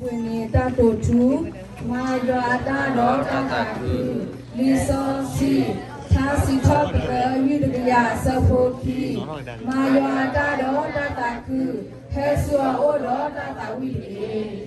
ပှဲၤန့ၣ်တၢ်တိာ်ထူ, မၤယွၤအတၢ်ဒီးတၢ်သးခု, လံာ်စီဆှံ, ထါစံးထီၣ်ပတြၢၤယုၢ်တကယၤအဆၢဖိခံ, မၤယွၤအတၢ်ဒီးတၢ်သးခု, ဟဲဆူအအိၣ်ဒီးတၢ်သးဝံၣ်တက့ၢ်.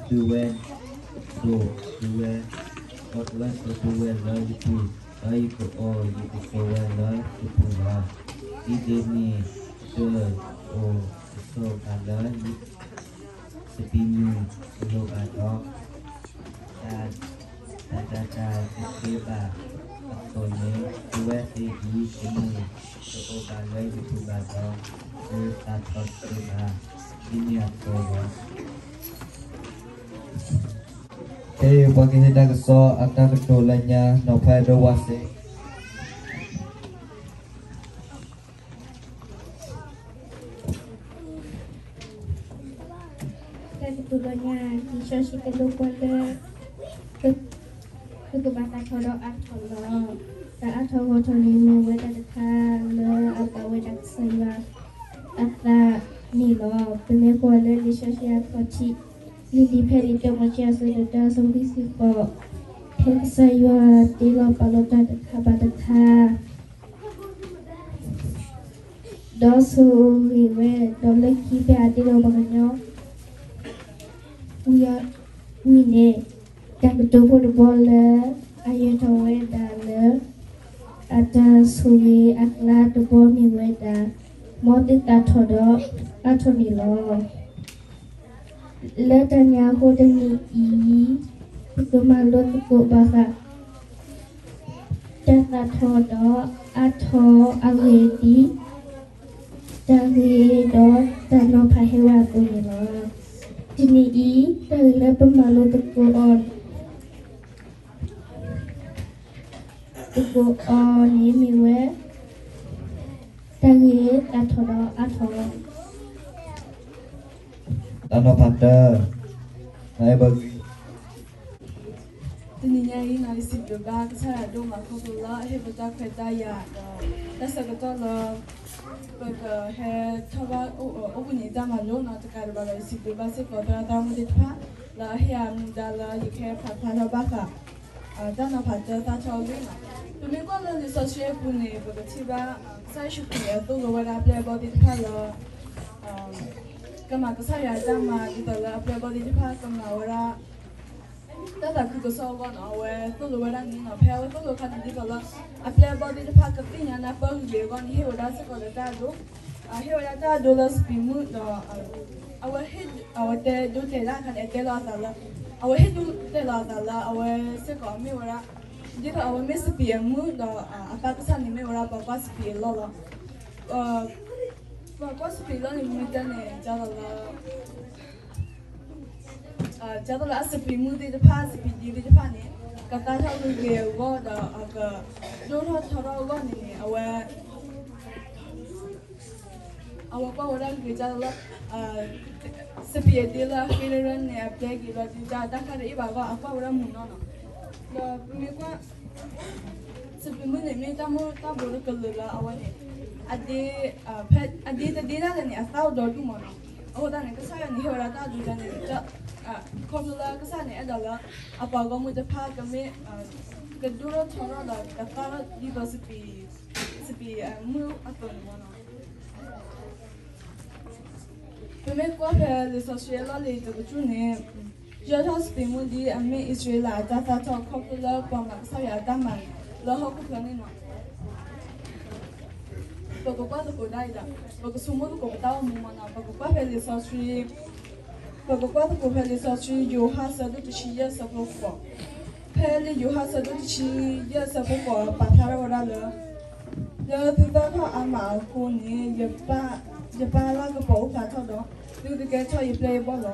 ဒီးသုဝဲဒိးသုဝဲ, ဒီးသုဝဲဒိးသုဝဲလၢယပူၤ, ဒီးယကအီၣ်ယကဆိးဝဲလၢယပူၤလီၤ. ဒ်န့ၣ်ဒီး တအိၣ်တဆိးဘၣ်လၢယစပံးမုၢ်အလိၤဘၣ်ဒီး, တၢ်တၢ်တၢ်တသ့ဘၣ်အသိးန့ၣ်, သုဝဲသ့ၣ်အံၤတမ့ၢ်တအိၣ်ဘၣ်လၢယပူၤဘၣ်ဒီး, သုသၣ်ထီၣ်တသ့ဘၣ်, ဒ်န့ၣ်အသိးလီၤ. ဖဲပှၤကဟ့ၣ်တၢ်ကစီၣ်အတၢ်ကတိၤလၢညါ နီၤဖးဒိၣ်ဝါစ့ တၢ်ကတိၤလၢညါ လံာ်စီဆှံတလိၣ်ကွၢ်လၢ ပကဘၣ်သၣ်ထီၣ်ဒီးအါထီၣ်လီၤ. တၢ်အါထီၣ်ဂီၢ်ထီၣ်န့ၣ် မ့ၢ်ဝဲဒၣ်တခါလၢအဘၣ်ဝဲဒၣ်ကစၢ်ယွၤအသးန့ၣ်လီၤ. ပမ့ၢ်ကွၢ်လၢလံာ်စီဆှံအခီၣ်ထံး လံာ်လံာ်ဖဲလံာ်တၢမိၤၡ့အဆၢဒိၣ်တၢ အဆၢဖိခံဆံဃိး, ဖဲကစၢ်ယွၤတ့လီၤပာ်လီၤတၢ်တခါဘၣ်တခါ ဒီးဆိၣ်ဂ့ၤဝဲ, ဒီးလၢခံဖဲအတ့လီၤပှၤကညီဝံၤအီၤဝံၤန့ၣ်, တၢ်ကတိၤဖိတဘီလၢ အယၢၤထီၣ်ဝဲဒၣ်လၢ အတၢ်ဆိၣ်ဂ့ၤအကျါတဘီမ့ၢ်ဝဲဒၣ်, မ်သုသၣ်ထီၣ်ဒီးအါထီၣ်န့ၣ်လီၤ. လၢတၢ်န့ၣ်အဃိတနံၤအံၤ, ပကမၤလိသကိးဘၣ်ဃး တၢ်သၣ်ထီၣ်ဒီးအါထီၣ်အဂ့ၢ်ဒ် တၢ်ဂ့ၤဒီးတၢ်နီၤဖးဟဲဝဲအသိးန့ၣ်လီၤ. တနံၤအံၤ တၢ်ဂ့ၢ်လၢပမၤလိသကိးအီၤ တကိးအီၤန့ၣ်မ့ၢ်ဝဲ တၢ်ဂ့ၢ်အါထီၣ်ဒီးအါထီၣ်လီၤ. တၢ်နီၤဖးတၢ, နဘၣ်ဂ့ၤ တနံၤညါအံၤ ယစံးဘျုးဘၣ်ကစၢ်ယွၤဒိၣ်မးခီဖျိလၢအဟ့ၣ်ပတၢ်ခွဲးတၢ်ယာ်ဒီး တၢ်ဆၢကတီၢ်လၢ ပကဟဲထီၣ်ဘၣ်အိၣ်ဘှံးနံၤတၢ်မၤလိနီၤ တကးဒံးဘၣ်ဒီး ယစံးဘျုးဘၣ်စ့ၢ်ကီးသရၣ်သရၣ်မုၣ်သ့ၣ်တဖၣ် လၢအဟ့ၣ်အမူဒါလၢယကဟဲဖးဖျါထီၣ်ဘၣ်ဃး တၢ်နီၤဖးတၢ်သၣ်ထီၣ်အဂ့ၢ်နီၤ. ပမ့ၢ်ကွၢ်လၢလံာ်စီဆှံအပူၤန့ၣ် ပကထံၣ်ဘၣ် ကစၢ်ယ့ၣ်ၡူးခရံာ်အသိၣ်လိဝဲဒၣ်အပျဲၢ်အဘီၣ်သ့ၣ်တဖၣ်လၢ ကမၤကစၢ်ယွၤအတၢ်မၤ ဒ်သိးလၢအပျဲၢ်အဘီၣ်သ့ၣ်တဖၣ်ကမၤဝဲဒၣ် တၢ်သးခုကစီၣ်အဂီၢ်နီၤ အဝဲသိၣ်လိဝဲဒၣ်န့ၣ်နီၤ ဖဲအဝဲသိၣ်လိအခါန့ၣ် ဒ်သိးလၢ အပျဲၢ်အဘီၣ်သ့ၣ်တဖၣ်ကသ့ၣ်ညါနၢ်ပၢၢ်ဂ့ၤဂ့ၤအဂီၢ်န့ၣ် ဟ့ၣ်ဝဲဒၣ်စ့ၢ်ကီးဒီးတၢ်အဒိ ဟ့ၣ်ဝဲဒၣ်တၢ်အဒိလၢစပံးမုၢ်ဒီး အဝဲဟ့ၣ် အဝဲတဲဒိတဲာ်ဒၣ်အခါန့ၣ် အတဲလီၤအသးလၢ အဝဲဟ့ၣ်ဒိတဲာ်လီၤအသးလၢ အဝဲစ့ၢ်ကီးမ့ၢ်ဝဲဒၣ် ဒ်သိးအဝဲမ့ၢ်စပံးအမုၢ်ဒီး အပၢ်ကစၢ်န့ၣ်မ့ၢ်ဝဲဒၣ်ပှၤကွၢ်စပံးအလီၢ်လီၤ. ပှၤကွၢ်စပံးလီၢ်န့ၣ် မ့ၢ်တဲန့ၣ် ဒ်သိးလၢ ဒ်သိးလၢအစပံးမုၢ်သ့ၣ်တဖၣ် စပံးဒ့သ့ၣ်တဖၣ်န့ၣ် ကသၣ်ထီၣ်ဂ့ၤဂ့ၤအဂီၢ်ဒီး အကဒိၣ်ထီၣ်ထီထီၣ်အဂီၢ်န့ၣ်န့ၣ် အဝဲ အဝဲကွၢ်ဝဲဒၣ်ဂ့ၤဂ့ၤဒ်သိးလၢ စပံးအဒ့လၢအဃ့ရၢန့ၣ် အပျဲက့ၤလီၤဒ်တၢ်တခါတအ့ၣ်ဘၣ်အဂီၢ် အကွၢ်ဝဲဒၣ်မုာ်နီၢ်နီၢ်. ဒီးပမ့ၢ်ကွၢ် စပံးမုၢ်န့ၣ် မ့ၢ်တၢ်မုၢ်တၢ်ဘိတကလုာ်လၢအဝဲန့ၣ် အဒ့ ဖဲအဒ့တဒ့ဒၣ်လဲာ်န့ၣ် အသၣ်အိၣ်ဒီဒူၣ်မးနီၢ်. အဃိသတးန့ၣ် ကစၢ်ယွၤန့ၣ် ဟ့ၣ်ဝဲဒၣ်တၢ်အဒိန့ၣ် ခီဖျိလၢကစၢ်န့ၣ် အဲၣ်ဒိးလၢ အပှၤဂီၢ်မုၢ်တဖၣ်ကမ့ၢ် ကဒိၣ်ထီၣ်ထီထီၣ်ဒီး ကသၣ်ထီၣ်ဒ်သိး စပံးမုၢ်အသိးန့ၣ်မးနီၢ်. ပမ့ၢ်ကွၢ်ဖဲလံာ်စီဆှံအလီၢ်လံၤတကတြူၢ်န့ၣ် ယဲၢ်ထီၣ်စပံးမုၢ်ဒ်အမ့ၢ်အံၣ်စရ့လးအတၢ်သၣ်ထီၣ် ခီဖျိလၢပှၤမၤကစၢ်ယွၤအတၢ်မၤလၢဟီၣ်ခိၣ်ချၢန့ၣ်လီၤ. ပကကွၢ်သကိးဒၣ်အံၤဒီး ပကဆိကမိၣ်သကိးပတၢ်အိၣ်မူမးနီၢ်. ပကကွၢ်ဖဲလံာ်စီဆှံ ပကကွၢ်သကိးဖဲလံာ်စီဆှံ ယိၤဟၣ်အဆၢဒိၣ်တဆံယဲၢ်အဆၢဖိဃိး. ဖဲလံာ်ယိၤဟၣ်အဆၢဒိၣ်တဆံယဲၢ်အဆၢဖိဃိး ပာ်ဖျါထီၣ်ဝဲဒၣ်လၢ လၢသုသၣ်ထီၣ်အါမးအဃိန့ၣ် ယပၢ်လၢကပီၤအိၣ်ဖျါထီၣ်ဒီး သုကကဲထီၣ်ယပျဲၢ်ယဘီၣ်လီၤ.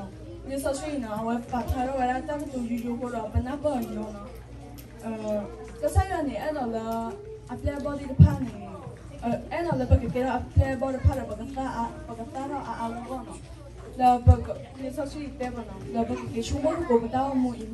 လံာ်စီဆှံအံၤန့ၣ် အဝဲပာ်ဖျါထီၣ်ဝဲဒၣ်တၢ်ကတိၤယိယိဖိဒီး ပနၢ်ပၢၢ်အီၤညီညီနီၢ်. ကစၢ်ယွၤန့ၣ် အဲၣ်ဒိးလၢ အပျဲၢ်အဘီၣ်သ့ၣ်တဖၣ်န့ၣ် အဲၣ်ဒိးလၢပကကဲထီၣ်အပျဲၢ်အဘီၣ်တဖၣ်ဒီး ပကသၣ်ထီၣ်အါအါဂီၢ်ဂီၢ်နီၢ်. ဒီးလံာ်စီဆှံအံၤတဲပနီၢ် ဒီးပကက့ၤဆိကမိၣ်သကိးပတၢ်အိၣ်မူအံၤမ့ၢ် ပ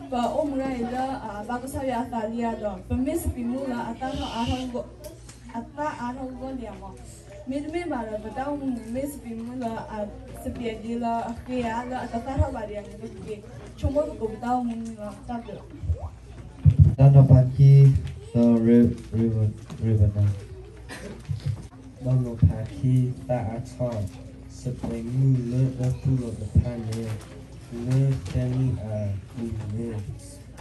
အိၣ်မူဒၣ်အံၤလၢအဘၣ်ကစၢ်ယွၤအသးလံဧါဒီး ပမ့ၢ်စပံးမုၢ်လၢအသၣ်ထီၣ်အါထီၣ် အသၣ်အါထီၣ်ဂီၢ်လံဧါမး. မ့တမ့ၢ်ဘၣ်ဒီး ပတၢ်အိၣ်မူန့ၣ် မ့ၢ်စပံးမုၢ်လၢ စပံးအဒ့လၢအဃ့ဧါ လၢအတသၣ်ထီၣ်ဘၣ်ဒံးဧါန့ၣ် ပကက့ၤဆိကမိၣ်သကိးပတၢ်အိၣ်မူန့ၣ်လီၤ. တၢ်ဘျုး တၢ်နီၤဖးခံ, ဒီး ရ့ဝနၤ, တၢ်နီၤဖးခံ, သၣ်အါထီၣ်, စပံးမုၢ်လၢအသူၣ်လီၤတဖၣ်န့ၣ် လၢဖဲန့ၣ်အပူၤန့ၣ်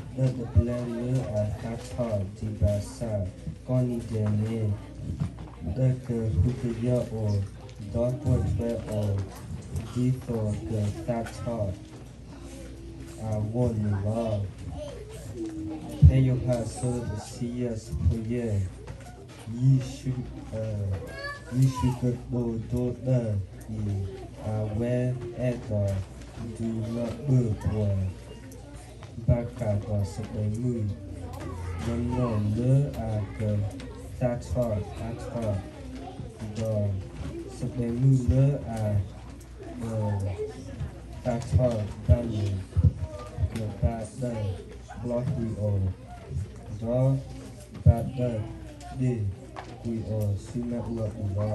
တၢ်တဘျဲလၢအသၣ်ထီၣ်ဒံးဘၣ်ဆၣ် ကိးနံၤဒဲးန့ၣ် တၢ်ကဟူးကယၢ်အီၤ ဒီးကွၢ်ထွဲအီၤ ဒ်သိးကသၣ်ထီၣ် အဂီၢ်န့ၣ်လီၤ. ဖဲယိၤဟၣ်အဆၢဒိၣ်တဆံယဲၢ်အဆၢဖိယဲၢ်, ယ့ၣ်ၡူး, ယ့ၣ်ၡူးကတိၤဒိတၢ်အံၤ, အဝဲအဲၣ်ဒိးဒုးနၢ်ပၢၢ်ပှၤ ဘၣ်ဃးဒီးစပံးမုၢ် နီၢ်နီၢ်လၢအကသၣ်ထီၣ်အါထီၣ်, ဒီးစပံးမုၢ်လၢအ သၣ်ထီၣ်တဖၣ်န့ၣ် ကဘၣ်တၢ်ပျီဟံးအီၤ, ဒီးဘၣ်တၢ်ဒ့ၣ်ကွံာ်အီၤဆူမ့ၣ်အူအပူၤလီၤ.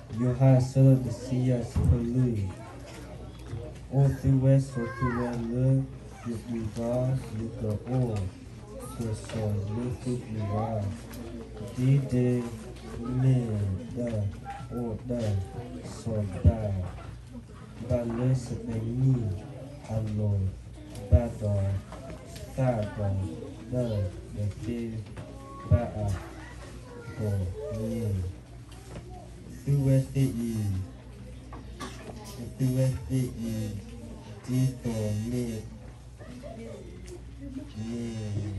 ယိၤဟၣ်အဆၢဒိၣ်တဆံယဲၢ်အဆၢဖိလွံၢ်, အိၣ်သုဝဲဆိးသုဝဲလၢယပူၤဒီး ယကအိၣ်ကဆိးလၢသုပူၤလီၤ. ဒ်ဒ့မ့ၢ်တၢ်အိၣ်တၢ်ဆိးဘၣ် ဘၣ်လၢစပံးမုၢ်အလိၤ, ဘၣ်ဒီးသၣ်ဒီးတၢ် တသ့ဘၣ်အသိးန့ၣ်, သုဝဲသ့ၣ်အံၤ, သုဝဲသ့ၣ်အံၤ, ဒ်သိးမ့ၢ် မ့ၢ် တၢ်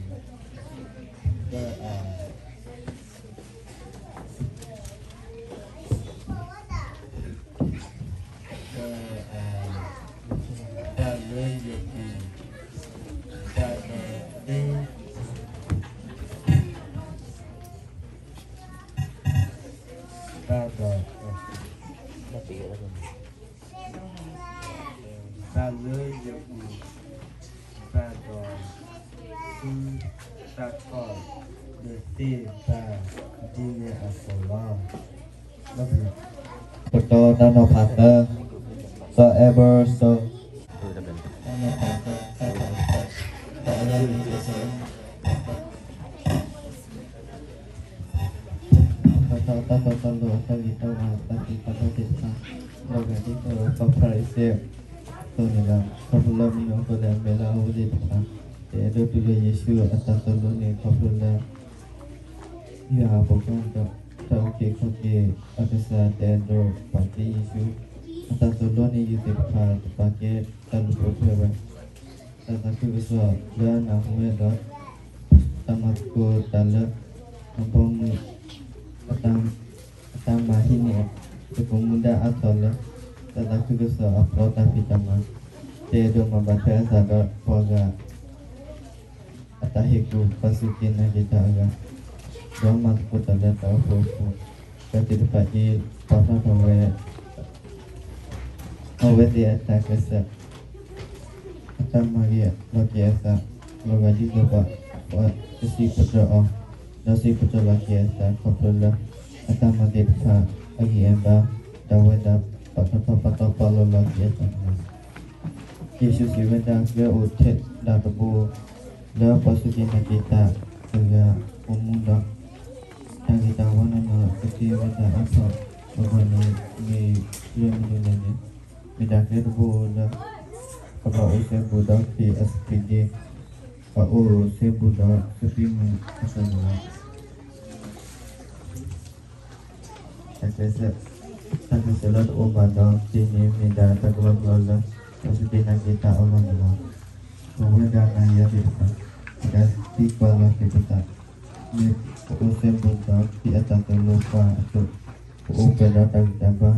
အ တၢ်အ တၢ်လၢယပူၤ, တၢ်ဒီးသ့, တၢ်ခီၣ် ဒီးသ့ၣ်တဖၣ်ဒ်န့ၣ်အသိးလီၤ. ပတီၢ်တၢ်နီၤဖးသၢ, စီၤအဲဘၢၣ် စီၤ တၢ်နီၤဖးသၢ, တၢ်နီၤဖးသၢ, တၢ်အလီၢ်န့ၣ် တၢ် တၢ်တီတၢ်တီတၢ်လိၤ အတၢ်ဂ့ၤတၢ်ဝါ တၢ်သံတၢ်ပှၢ်သ့ၣ်တဖၣ်, လီၤဂာ်ဒ်သိးပှၤဖၤရံၤၡဲအသိးန့ၣ်လီၤ. ခီဖျိလၢမနုၤအဃိလဲၣ်, မ့ၢ်လၢအဝဲသ့ၣ်တဖၣ် တအဲၣ်ဒိးတူၢ်လိာ်ယ့ၣ်ၡူးအတၢ်သိၣ်လိန့ၣ် ခီဖျိလၢ ယွၤအဖိခွါဒီး တၢ်အုၣ်က့ၤခီၣ်က့ၤအကစၢ်တအဲၣ်ဒိးပာ်တ့ၢ်ယ့ၣ်ၡူးအတၢ်သိၣ်လိန့ၣ် ယုၢ်သ့ၣ်တဖၣ်တပာ်ကဲတၢ်လူၤပိာ်ထွဲဝဲ တၢ်သးခုကစီၣ်လၢအနၢ်ဟူဝဲဒီး တၢ်မၤသကိးတၢ်လၢ အဘီအမုၢ် အတၢ်မၤဟံးန့ၢ် သကိးမူဒါအါထီၣ်လၢ တၢ်သးခုကစီၣ်အဖီတၢ်ဖံးတၢ်မၤ တအဲၣ်ဒိးမၤဘၣ်ထွဲအသးဒီးပှၤဂၤ အတၢ်ဟ့ၣ်ကူၣ် ပှၤစူၢ်က့ၤနာ်က့ၤတၢ်အဂၤ ဒီးမၤသကိးတၢ်လၢတၢ်အိၣ်ဖှိၣ်အပူၤ တၢ်သ့ၣ်တဖၣ်အံၤ ပာ်ဖျါထီၣ်ဝဲ အဝဲသ့ၣ်အတၢ်ကစၢ် အတၢ်မၤဂ့ၤလီၤက့ၤအသး လီၤဂာ်ဒ်သိးပှၤ ပှၤတစံးပတြၢၤအီၤ ဒီးစံးပတြၢၤလီၤက့ၤအသး ခီဖျိလၢ အတၢ်မၤသ့ၣ်တဖၣ် အဂံၢ်အဘါ ဒီးဝဲဒၣ် ပာ်ထီၣ်ထီပာ်တီပာ်လိၤလီၤက့ၤအသးန့ၣ်လီၤ. ယ့ၣ်ၡူးစံးဝဲဒၣ် ကဲအိၣ်ထဲဒၣ်တဘိ လၢပှၤစူၢ်က့ၤနာ်က့ၤတၢ်အဂၤအိၣ်မူဒီး တၢ်ဂ့ၤတၢ်ဝါနီၢ်နီၢ် ကကဲဝဲဒၣ်အါထီၣ်အဂီၢ်န့ၣ် မ့ၢ်လၢမနုၤလဲၣ်န့ၣ် မ့ၢ်ဒၣ်ကျဲတဘိလၢ ကဘၣ်အိၣ်စဲဘူးဒီးခရံာ်အစပံးဒ့ ကဘၣ်အိၣ်စဲဘူးဒီးစပံးမုၢ်အသိးန့ၣ်လီၤ. တၢ်ကျဲးစၢး တၢ်ကျဲးစၢးလၢတအိၣ်ဘၣ်ဒီးတ့ၢ်န့ၣ် မ့ၢ်ဒၣ်တၢ်ကလီကလီလၢ ပှၤစူၢ်က့ၤနာ်က့ၤတၢ်အဂီၢ်န့ၣ်လီၤ. ပဝဲဒၣ်နၤယၤသ့ၣ်တဖၣ် ပကသံကွၢ်လီၤက့ၤပသး မ့ၢ်ပအိၣ်စဲဘူးဒီးခရံာ်အတၢ်သိၣ်လိပှၤအသိး ပအိၣ်ပှဲၤဒီးတၢ်ဂံၢ်တၢ်ဘါ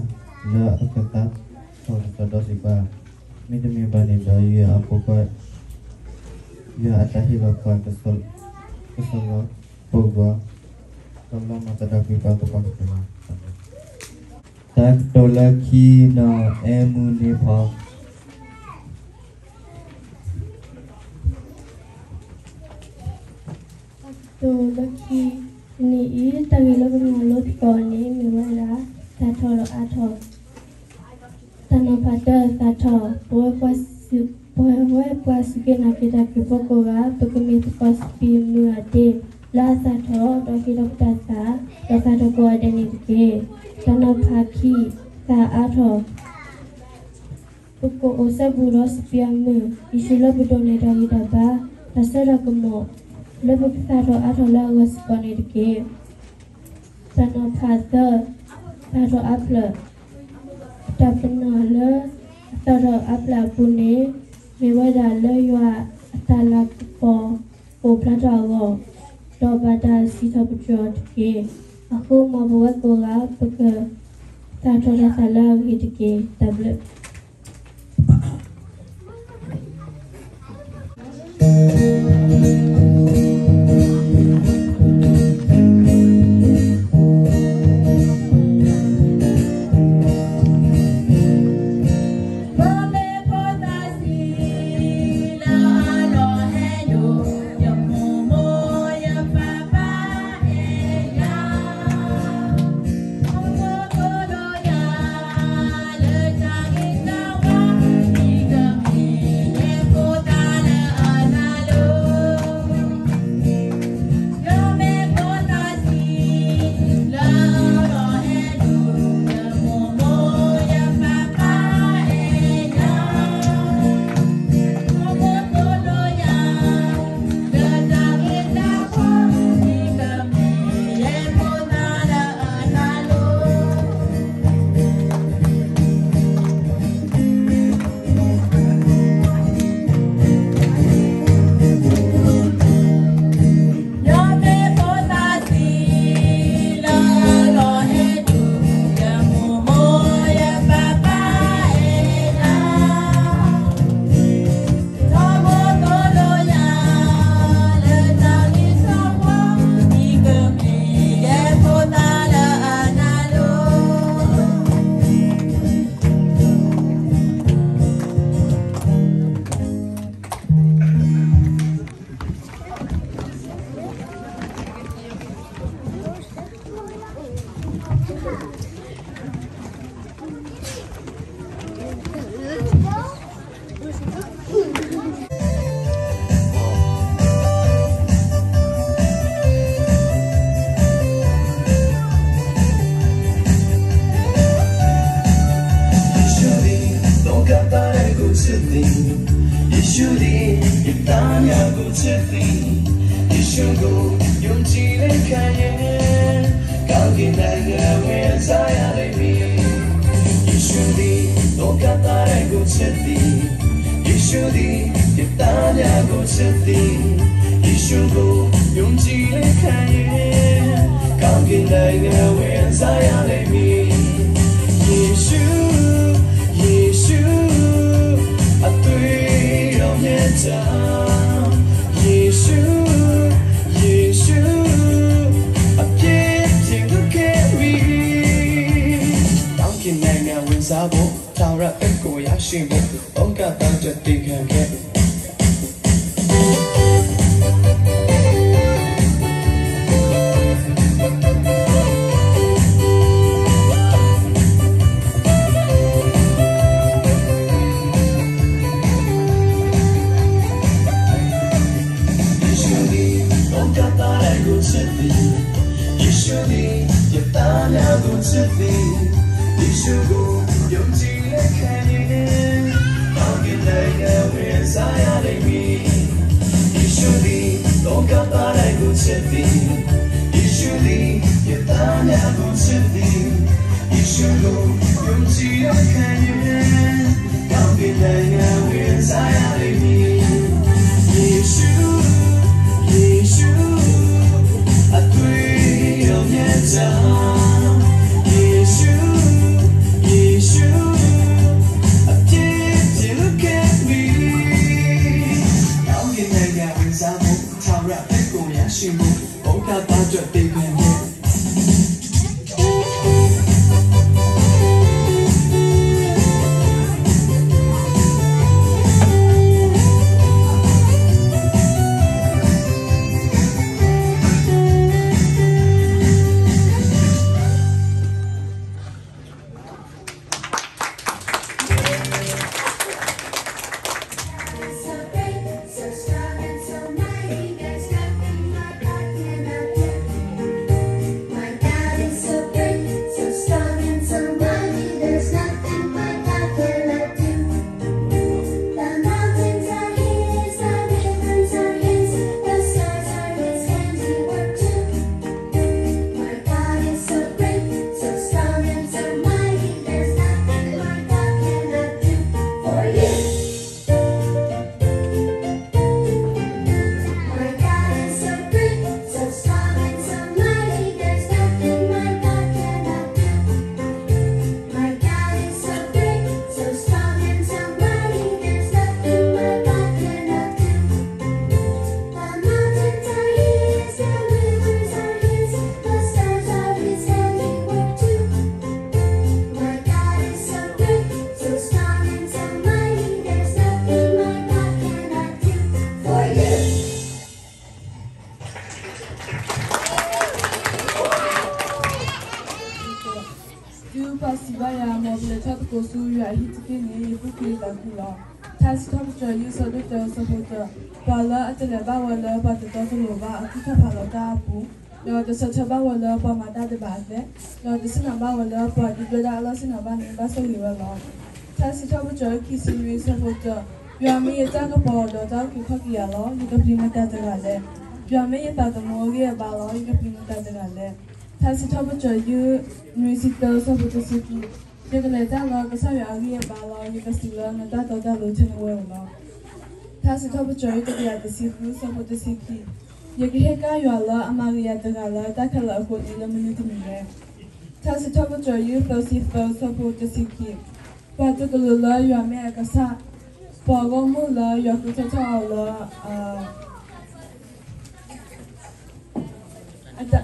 လၢအကသါထီၣ်ကစီၣ်ဒီးစံးဘၣ်, မ့တမ့ၢ်ဘၣ်န့ၣ်ဒီး ယွၤအဖိခွါ ယွၤအတၢ်ဟ့ၣ်လီၤပှၤ ကစီၣ်လီၤပဂီၢ် ဒီးလီၤမၢ်သးဒီးကွံာ်ပှၤသပှၢ်ကတၢၢ်လီၤ. တၢ်ကတိၤလၢခံဒီး အဲၣ်မုၢ်နံၤဖီ တၢ်ကတိၤလၢခံတနံၤအံၤ တၢ်ဂ့ၢ်လၢပမၤလိသကိးန့ၣ် မ့ၢ်ဝဲဒၣ် သၣ်ထီၣ်ဒီးအါထီၣ်. တၢ်နီၤဖးတၢ်သၣ်ထီၣ် ပဝဲပှၤစူၢ် ပဝဲပှၤစူၢ်က့ၤနာ်က့ၤတၢ်ခရံာ်ဖိကိးဂၤ ပကမ့ၢ်သကိးစပံးမုၢ်အတ့ၢ် လၢအသၣ်ထီၣ် ဒီးဟ့ၣ်ထီၣ်ပတၢ်သၣ် ဒီးသၣ်ထီၣ်ကိးဂၤဒဲးန့ၣ်တက့ၢ်. တၢ်နီၤဖးခံ သၣ်အါထီၣ် ပကအိၣ်စဲဘူးဒီးစပံးအမုၢ် ယ့ၣ်ၡူးလၢပဒိးန့ၢ်တၢ်ဂံၢ်တၢ်ဘါ တၢ်စိတၢ်ကမီၤ လၢပကသၣ်ထီၣ်အါထီၣ်လၢအဂီၢ်စ့ၢ်ကီးန့ၣ်တက့ၢ်. တၢ်နီၤဖးသၢ သၣ်ထီၣ်အါဖျၢၣ် တၢ်ပနီၣ်လၢ အသၣ်ထီၣ်အါဖျၢၣ်အပူၤန့ၣ် မ့ၢ်ဝဲဒၣ်လၢယွၤအတၢ်လၤကပီၤ အိၣ်ဖျါထီၣ်အဂီၢ် ဒီးဘၣ်တၢ်စံးထီၣ်ပတြၢၤအီၤတက့ၢ်. အဃိမ်ပဝဲကိးဂၤ ပကသၣ်ထီၣ်တၢ်သၣ်လၢအဂ့ၤတက့ၢ်. တၢ်ဘျုး ချစ်သည် ယေရှုကို ယုံကြည်တဲ့အခါ ကောင်းကင်နိုင်ငံ ဝင်စားရလိမ့်မည်။ ယေရှုသည် လောကသားတိုင်းကို ချစ်သည်။ ယေရှုသည် ယသးများကို ချစ်သည်။ ယေရှုကို ယုံကြည်တဲ့အခါ ကောင်းကင်နိုင်ငံ ဝင်စားရလိမ့်မည်။ ယေရှု ယေရှု အသွေးတော်မြတ်တာ ယေရှု ယေရှု အပြစ်ဖြေလွှတ်ခဲ့ပြီ။ ကောင်းကင်နိုင်ငံဝင်စားဖို့ ထာဝရအသက်ကိုရရှိဖို့ လောကသားအတွက်သေခံခဲ့။ ယေရှုသည် လောကသားတိုင်းကိုချစ်သည်။ ယေရှုသည် ယသးများကိုချစ်သည်။ ယေရှုကို ယုံကြည်လက်ခံရင် ကောင်းကင်နိုင်ငံ ဝင်စားရလိမ့်မည်။ ယေရှုသည် လောကသားတိုင်းကိုချစ်သည်။ ယေရှုသည် ယသးများကိုချစ်သည်။ ယေရှုကို ယုံကြည်လက်ခံရင် ကောင်းကင်နိုင်ငံ ဝင်စားရလိမ့်မည်။ ယေရှု ယေရှု အသွေးတော်မြတ်တာ ယေရှု ယေရှု အပြစ်ဖြေလွှတ်ခဲ့ပြီ။ ကောင်းကင်နိုင်ငံ ဝင်စားဖို့ ထာဝရအသက်ကိုရရှိဖို့ လောကသားအတွက်သေခံခဲ့။ တုၤပှၤစံးဘၣ်ယၤ မ်ပလဲၤထီၣ်သကိးဆူယွၤအဟံၣ်တက့ၢ်န့ၣ် ယသူၣ်ခုယသးခုလီၤ. ထါစံးထီၣ်ပတြၢၤ ယုၢ်ဆၢဒိၣ်တၢ ဆၢဖိတၢ, ပှၤလၢအတလဲၤဘၣ်ဝဲလၢပှၤတတီတလိၤဘၣ် အသူၣ်ထီၣ်ဖးလီၤတၢ်အပူၤ, ဒီးတဆၢထၢၣ်ဘၣ်ဝဲလၢပှၤမၤတၢ်ဒဲးဘးအကျဲ, ဒီးတဆ့ၣ်နီၤဘၣ်ဝဲလၢပှၤဒုၣ်ဒွဲၣ်တၢ်အလီၢ်ဆ့ၣ်နီၤဘၣ်န့ၣ် ဘၣ်ဆိၣ်ဂ့ၤဝဲလီၤ. ထါစံးထီၣ်ပတြၢၤ ခံဆံနွံ ဆၢဖိတၢ, ယွၤမ့ၢ်ယတၢ်ကပီၤဒီးတၢ်အုၣ်က့ၤခီၣ်က့ၤယၤလီၤ. ယကပျံၤမတၤတဂၤလဲၣ်. ယွၤမ့ၢ်ယသးသမူအဂံၢ်အဘါလီၤ. ယကပျံၤမတၤတဂၤလဲၣ်. ထါစံးထီၣ်ပတြၢၤ ယုၢ်နွံဆံတၢ ဆၢဖိတဆံခံ, ယကလဲၤတၢ်လၢကစၢ်ယွၤအဂံၢ်အဘါလီၤ. ယကစံးလၢနတၢ်တီတၢ်လိၤထဲန့ၣ်ဝဲလီၤ. ထါစံးထီၣ်ပတြၢၤ တကယၤတဆံဃု ဆၢဖိတဆံခံ, ယကဟ့ၣ်ကဒါယွၤလၢအမၤဂ့ၤယၤတဂၤလၢတၢ်ခဲလၢာ်အဃိန့ၣ် လၢမနုၤတမံၤလဲၣ်. ထါစံးထီၣ်ပတြၢၤ ယုၢ်သၢဆံသၢ ဆၢဖိတဆံခံ, ပှၤတကလုာ်လၢယွၤမ့ၢ်အကစၢ်, ပှၤဂီၢ်မုၢ်လၢယွၤဃုထၢထီၣ်အီၤလၢ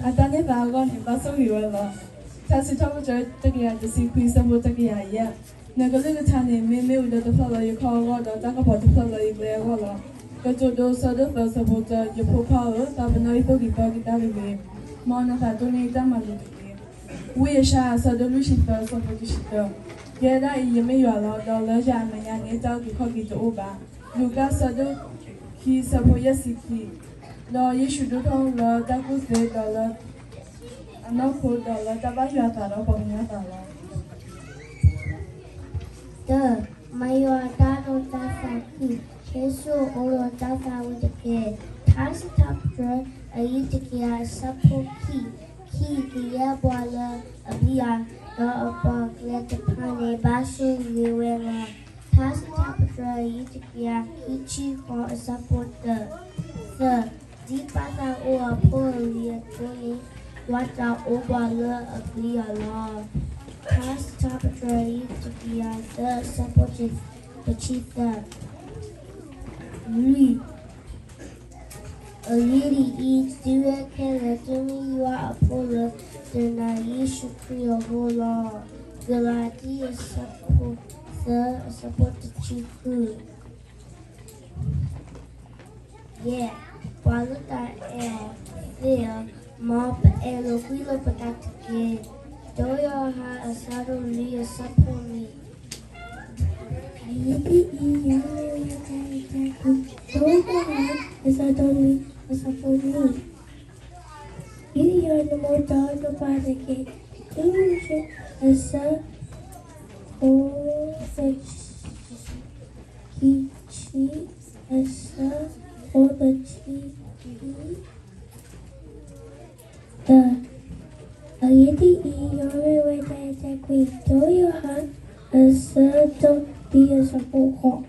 အတၢ်န့ၢ်သါအဂီၢ်န့ၣ် ဘၣ်ဆိၣ်ဂ့ၤဝဲလီၤ. ထါစံးထီၣ်ပတြၢၤ တကယၤတဆံခွံ ဆၢဖိတကယၤယဲၢ်, နကလုၢ်ကထါန့ၣ် မ့ၢ်မ့ၣ်အူဒၢတဖျၢၣ်လၢယခီၣ်အဂီၢ် ဒီးတၢ်ကပီၤတဖျၢၣ်လၢယကျဲအဂီၢ်လီၤ. ကတိၤဒိ ဆၢဒိၣ်သၢ ဆၢဖိတၢ, ယဖိခွါဧၢ, သးပနီၣ်ယသိၣ်က့ၤပၢက့ၤတၢ်တဂ့ၤ, မ်နသးတိၢ်န့ၢ်ယတၢ်မၤလိာ်တက့ၢ်. ဝံယၡါယၤ ဆၢဒိၣ်လွံၢ်ဆံသၢ ဆၢဖိတဆံတၢ, ယဲဒၣ်အံၤ ယမ့ၢ်ယွၤလီၤ, ဒီးလၢယၤအမဲာ်ညါန့ၣ် တၢ်အုၣ်က့ၤခီၣ်က့ၤတအိၣ်ဘၣ်. လူၤကၣ် ဆၢဒိၣ်ခံ ဆၢဖိယဲၢ်ဆံခံ, ဒီးယ့ၣ်ၡူးဒိၣ်ထီၣ်လၢတၢ်ကူၣ်သ့ ဒီးလၢ အနီၢ်ခိ ဒီးလၢတၢ်ဘၣ်ယွၤအသးဒီးပှၤကညီအသးလီၤ. တၢ, မၤယွၤတၢ်ဒိးတၢ်သးခု ယ့ၣ်ၡူးအိၣ်ဒီးတၢ်သးဝံၣ်တက့ၢ်. ထါစံးထီၣ်ပတြၢၤ အယုၢ်တကယၤ အဆၢဖိခံ, ခံ, ကယဲၢ်ပှၤလၢအပျံၤအီၤ, ဒီးအပှၤကျဲတဖၣ်န့ၣ် ဘၣ်ဆိၣ်ဂ့ၤဝဲလီၤ. ထါစံးထီၣ်ပတြၢၤ အယုၢ်တကယၤ ခံဆံဃိး အဆၢဖိတၢ, သၢ, ဒ်ပၢ်သးအိၣ်အဖိအလံၤအသိးန့ၣ်, ယွၤတၢ်အိၣ်ပှၤလၢအပျံၤအီၤလီၤ. ထါစံးထီၣ်ပတြၢၤ အယုၢ်တကယၤသၢ အဆၢဖိတဆံသၢ, လွံၢ်, အဂ့ၢ်ဒ်အံၤ, တုၤဝဲခဲလၢာ် သုမ့ၢ်ယွၤအဖိလၢ သနာ်က့ယ့ၣ်ၡူးခရံာ်အဃိလီၤ. ကလၤတံ အဆၢဖိသၢ အဆၢဖိတဆံဃု, ယဲၢ်, ပှၤလၢတၢ်အဲၣ်အီၤသ့ၣ်ဧၢ, မ်ပအဲၣ်လိာ်ကွံလိာ်ပသးတက့ၢ်. တၢယိၤဟၣ် အဆၢဒိၣ်လွံၢ် အဆၢဖိနွံ, အဂ့ၢ်ဒ်အံၤ, ယွၤမ့ၢ်ဝဲတၢ်အဲၣ်တၢ်ကွံ, တၢယိၤဟၣ် အဆၢဒိၣ်လွံၢ် အဆၢဖိနွံ, ဒုးယၤနမိၢ်ဒီးနပၢ်တက့ၢ်. တုၢ်ယဲၢ် အဆၢဖိတဆံ ခံဆံ, အဆၢဖိတဆံခံ, တၢ, အဂ့ၢ်ဒ်အံၤ, ယွၤမ့ၢ်ဝဲတၢ်အဲၣ်တၢ်ကွံ, တၢယိၤဟၣ် အဆၢဒိၣ်လွံၢ် အဆၢဖိဃိး.